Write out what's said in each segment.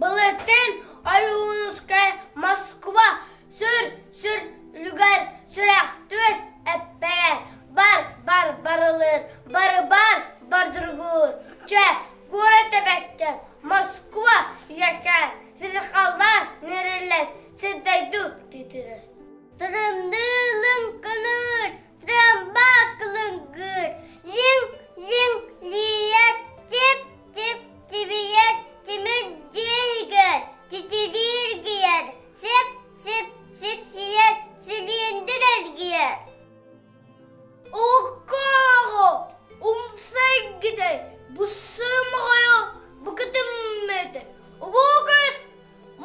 Былытын Ойуунускай Москва сүр сүр үлүгэр сүрэх түөс эппэйэр бар бар барылыыр барыбар бардыргуур чэ куорат эбэккэ Москва ийэкээн сирхаллаан нэрэллэс сирдайду титирэс Тырымныы лыҥкыныыр, трамба кылыҥгыыр, лиҥ-лиҥ лиийэр, тип-тип тибийэр, тимир дьиэ иһигэр титириир эргийэр, сип-сип сипсийэр, силиэндир эргийэр. Уккааҕы умсайгытай, бусымаҕайа букатыммыты, Улуу кыыс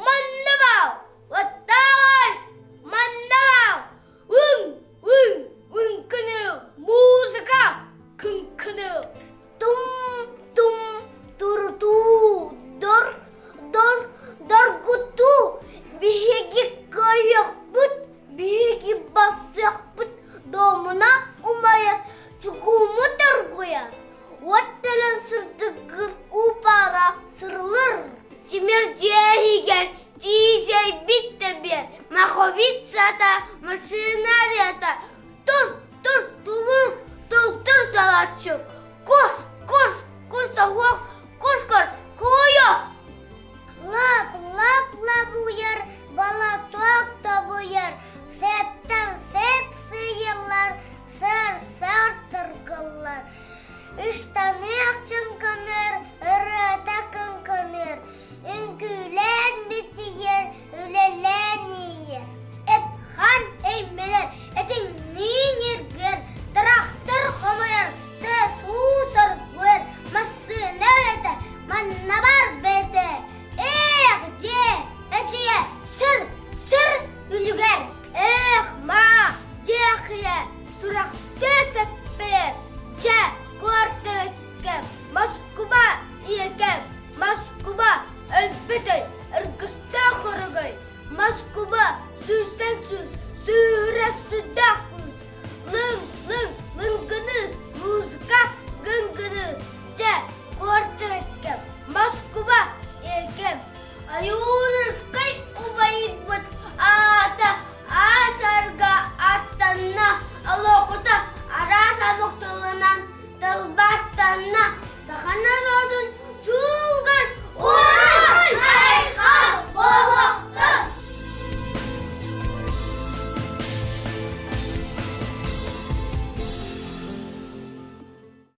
манна баар, оттааҕай манна баар, үҥ үҥ үҥкүнү музыка күҥкүнү Тум тум турутуу дор дор доргутуу биһиги кыайыахпыт биһиги бастыахпыт домуна умайар чугууммут оргуйар уот төлөн сырдыгын уу паара сырылыр Тимир дьиэ иһигэр тиисэйбит тэбиэр маховицата машинарията тур тур тулур тултур талааччы кус кус кус тоһуох кус кус куйо Лап лап лабуйар балаток тобуйар сэптэн сэп сыйыллар сыр сыр тыргыллар Ыштаныах чыҥкыныр.